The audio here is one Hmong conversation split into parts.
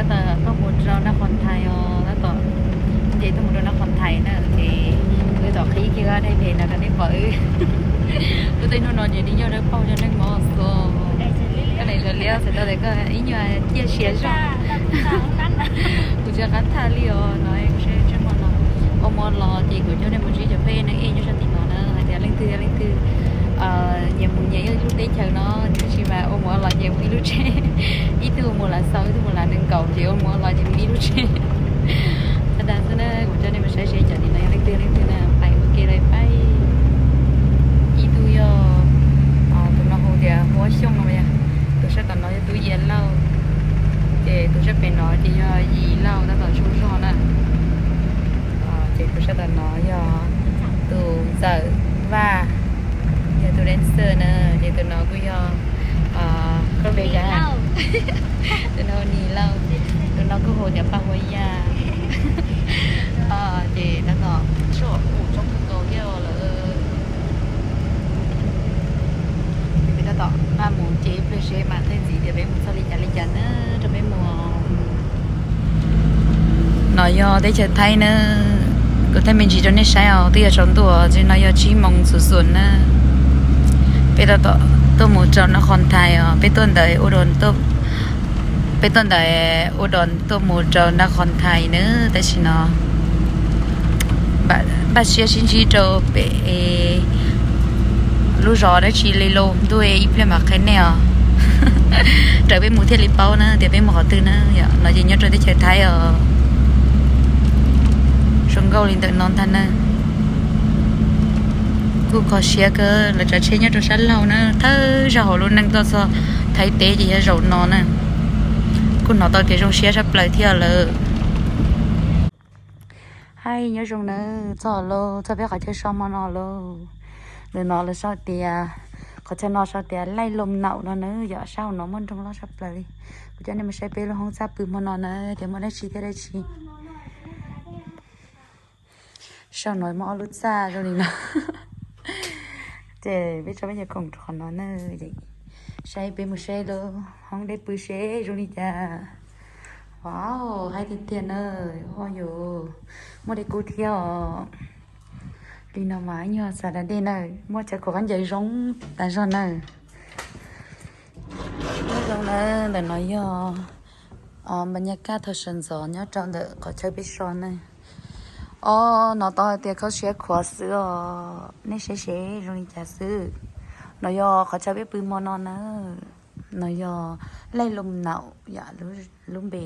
Tab tom tuaj mus rau Naj Qhos Thais os, tab tom nce tuaj mus rau Naj Qhos Thais na, ces wb tom qhib kiag dej pem no rau nej pom wb. Wb tej hnub no ces li yog dawb paug yog neeg mos xwb. Koj daim zog liab txhais tau tias koj ib nyuag ciaj sia zog. Kuv tsis qab tham li os no, kuv saib tsej muag no. Ua mus ua los ces kuv coj nej mus ntsib cov phooj ywg neeg ej nyob sab tim no na hais tias leej twg leej twg nyias mus nyias ib lub teb chaws no, tab sis mas ua mus ua los ces mus ib lub tsheb. Ib tug mus Lav Xaus, ib tug mus Lav Nees Nkaum, ces ua mus ua los ces mus ib lub tsheb. Tag dag xwb na, kuv coj nej mus saib seb cov tim no yog leej twg leej twg na, pais ua ke lawm pais. Ib tug yog tus no hu tias Huab Xyooj no, tus sab tom no yog Tub Yias Lauj, ces tus sab pem no ces yog Yim Lauj tab tom tsaug zog na. Ces tus sab tom no yog tus Ntxawm Vaj, yog tus dancer na, ces tus no kuj yog, koj npe cas? Tus no Nis Lauj, tus no kuj hu tias Paj Huab Yaj. Ces tab tom tshuaj mus tsob kawg nkaus thiab lawm. Ces peb tab tom nqa mus ces ib pliag seb mam thaij ntxiv tias peb mus txog li cas li cas na rau peb mus. No yog teb chaws Thaib na, kuv thaij me ntsis rau nej saib os, twb yuav tsaus ntuj os, tseem no yog tsib moos xuv xuas na. Peb tab tom tuaj mus rau Naj Qhos Thais os, peb tuaj ntawm, peb tuaj ntawm Ua Dos tuaj mus rau Naj Qhos Thais na, tam sim no npaj siab sib ntsib rau pem lub zos dab tsi li los ntuj, ib pliag mam qhia nej os. Raws peb mus thiaj li paub na tias peb mus qhov twg na. Yog no ces nyob rau teb chaws Thaib os. Zoo nkauj li ntawm no ntag na. Kuj kho siab kawg, lawv tsav tsheb nyob rau sab laug na, thawj zaug hauv lub neej tuaj txog Thaib teb ces yog zaum no na. Kuj hnov tau kev zoo siab tshaj plaws thiab lawm. Hais nyob zoo na, txog lauj, txog peb qhov chaw so hmo no lauj. Ntawm no lawv sau tias, qhov chaw no sau tias Laij Loo Naum no na, yog sab hauv no muaj nroog loj tshaj plaws li. Kuv coj nej mus saib peb lub hoob txaj pw hmo no na, tias muaj dab tsi thiab dab tsi. Sab no muaj ob lub txaj zoo li no. Ces peb tso peb cov khoom rau qhov no na. Saib peb mus saib lub hoob dej pw seb zoo li cas. Wow, haib tiag tiag na. Oj yus, muaj dej kub thiab os. Li no mas ib nyuag xav da dej na, muaj chaw khuam khaub ncaws zoo tas zog na. Nyob zoo na, ntawm no yog npa nyaj kaj thaum sawv ntxov nyob rau ntawm qhov chaw peb so na. Os, hnov tau hais tias khaub siab khuav xwb os, nej saib seb zoo li cas xwb. No yog qhov chaw peb pw hmo no na. No yog Laij Loo Naum yom, lub npe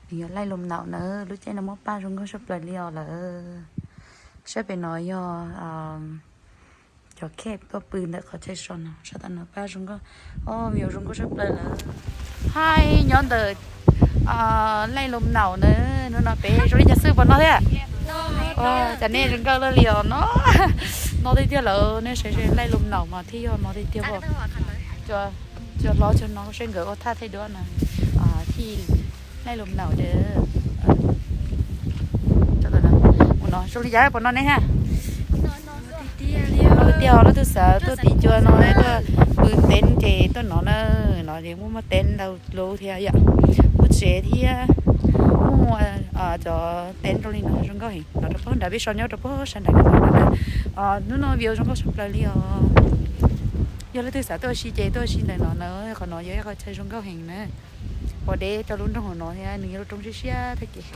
nws yog Laij Loo Naum na. Lub caij no muaj paj zoo nkauj tshaj plaws li os lawm. Sab pem no yog cov khej tuaj pw ntawm qhov chaw so no, sab tom no paj zoo nkauj. Os, view zoo nkauj tshaj plaws lawm. Hais nyob ntawm Laij Loo Naum na, hnub no peb zoo li cas xwb pom no thiab. Cas nej zoo nkauj luaj li os no. No tiag tiag lawm, nej saib seb Laij Loo Naum mas thiaj yog no tiag tiag. Cov hlob cov no seb nkawd ua thaj thaij duab na, thiaj Laij Loo Naum. Mus no zoo li cas pom no ne ha. Tiag, lub tug xav tuaj tim cua no tuaj pw teeb ces tuaj no na. No ces muaj muaj teeb ntau lub thiab yom, muaj tsev thiab, muaj cov teeb rau li no zoo nkauj heev. No rau puag nrad peb so nyob rau puag sab nrad no na. Hnub no view zoo nkauj tshaj plaws li os. Yog leej twg xav tuaj ua si ces tuaj ua si ntawm no na, qhov no yog ib qhov chaw zoo nkauj heev na. Pom deb rau lub nroog hauv no thiab, nws yog lub roob siab siab tag kev.